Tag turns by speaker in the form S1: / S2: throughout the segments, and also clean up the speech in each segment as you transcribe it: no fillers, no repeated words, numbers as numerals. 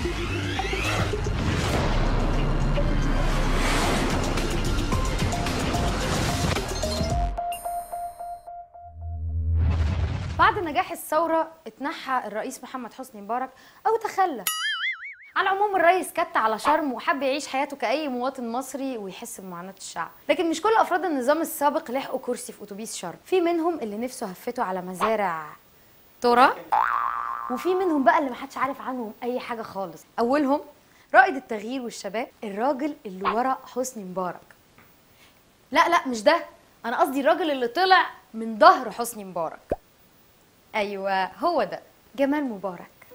S1: بعد نجاح الثورة اتنحى الرئيس محمد حسني مبارك أو تخلى. على العموم الرئيس كت على شرم وحب يعيش حياته كأي مواطن مصري ويحس بمعاناة الشعب، لكن مش كل أفراد النظام السابق لحقوا كرسي في أتوبيس شرم، في منهم اللي نفسه هفته على مزارع ترى، وفي منهم بقى اللي محدش عارف عنهم أي حاجة خالص. أولهم رائد التغيير والشباب، الراجل اللي ورا حسني مبارك. لا لا مش ده، أنا قصدي الراجل اللي طلع من ظهر حسني مبارك. أيوة هو ده، جمال مبارك،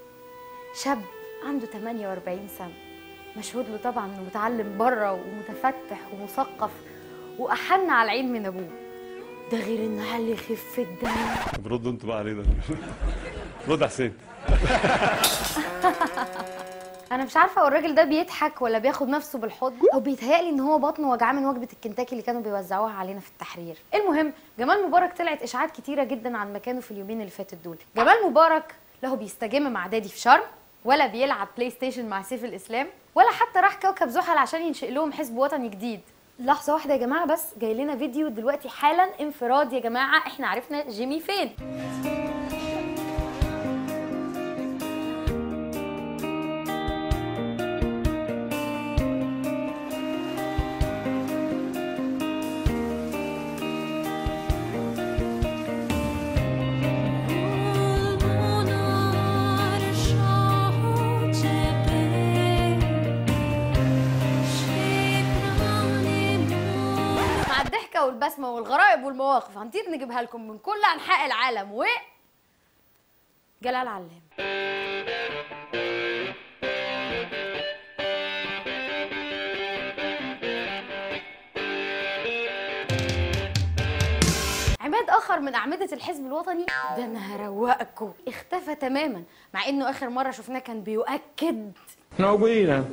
S1: شاب عنده 48 سنة، مشهود له طبعا انه متعلم بره ومتفتح ومثقف وأحن على العين من أبوه، ده غير انه علي خفة الدم.
S2: طب ردوا انتوا بقى عليه ده. رد يا حسين.
S1: أنا مش عارفة هو الراجل ده بيضحك ولا بياخد نفسه بالحضن، أو بيتهيألي إن هو بطنه وجعاه من وجبة الكنتاكي اللي كانوا بيوزعوها علينا في التحرير. المهم جمال مبارك طلعت إشاعات كتيرة جدا عن مكانه في اليومين اللي فاتت دول. جمال مبارك له بيستجم مع دادي في شرم، ولا بيلعب بلاي ستيشن مع سيف الإسلام، ولا حتى راح كوكب زحل عشان ينشئ لهم حزب وطني جديد. لحظة واحدة يا جماعة، بس جاي لنا فيديو دلوقتي حالا انفراد يا جماعة، احنا عرفنا جيمي فين. والبسمة والغرائب والمواقف هنطير نجيبها لكم من كل أنحاء العالم. و جلال علام. عماد آخر من أعمدة الحزب الوطني، ده أنا هروقكم، اختفى تماما، مع إنه آخر مرة شفناه كان بيؤكد
S3: احنا موجودين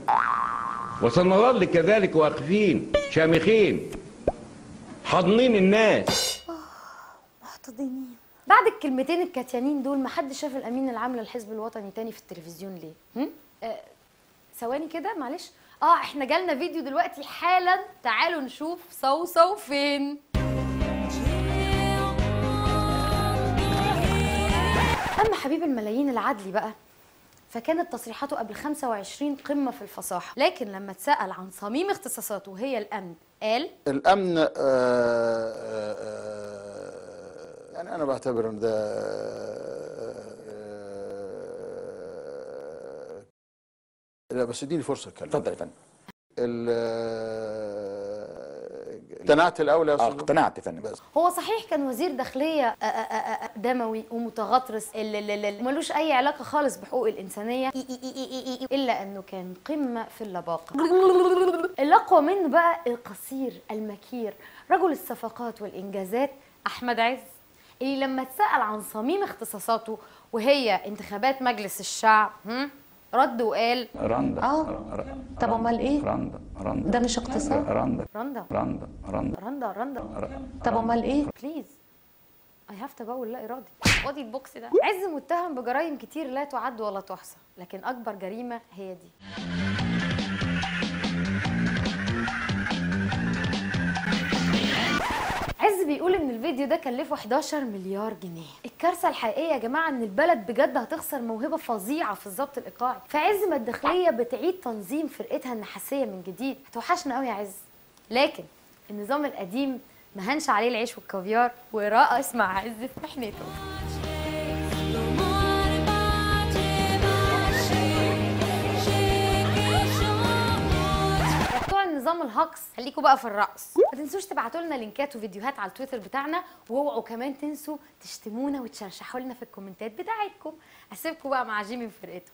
S3: وسنظل كذلك واقفين شامخين حاضنين الناس.
S1: محتضنين. بعد الكلمتين الكتيانين دول محدش شاف الامين العام للحزب الوطني تاني في التلفزيون ليه؟ ثواني كده معلش، احنا جالنا فيديو دلوقتي حالا، تعالوا نشوف صوصو فين. اما حبيب الملايين العدلي بقى فكانت تصريحاته قبل 25 قمة في الفصاحة، لكن لما اتسأل عن صميم اختصاصاته وهي الأمن قال
S4: الأمن يعني أنا بعتبر إن ده لا بس اديني فرصة أتكلم.
S5: اتفضل يا فندم.
S4: اقتنعت الأول يا أستاذ؟
S5: اقتنعت يا فندم.
S1: هو صحيح كان وزير داخلية دموي ومتغطرس ملوش أي علاقة خالص بحقوق الإنسانية، إلا أنه كان قمة في اللباقة. الأقوى منه بقى القصير المكير رجل الصفقات والإنجازات أحمد عز، اللي لما اتسأل عن صميم اختصاصاته وهي انتخابات مجلس الشعب رد وقال
S3: رندا.
S6: طب امال ايه؟
S3: رندا رندا
S6: ده مش اقتصاد.
S3: رندا
S1: رندا
S3: رندا رندا
S1: رندا رندا.
S6: طب امال ايه؟
S1: please I have تبول لا ارادي. وادي ال box ده. عز متهم بجرائم كتير لا تعد ولا تحصى، لكن اكبر جريمة هي دي. عز بيقول ان الفيديو ده كلفه 11 مليار جنيه. الكارثة الحقيقية يا جماعة ان البلد بجد هتخسر موهبة فظيعة في الضبط الايقاعي، فعز ما الداخلية بتعيد تنظيم فرقتها النحاسيه من جديد. هتوحشنا قوي يا عز، لكن النظام القديم ما هنش عليه العيش والكافيار ورقص مع عز في محنته. نظام الهجص خليكوا بقى في الرقص. ما تنسوش تبعتوا لنا لينكات وفيديوهات على التويتر بتاعنا، واوعوا كمان تنسوا تشتمونا وتشرشحوا لنا في الكومنتات بتاعتكم. اسيبكم بقى مع جيمي وفرقته.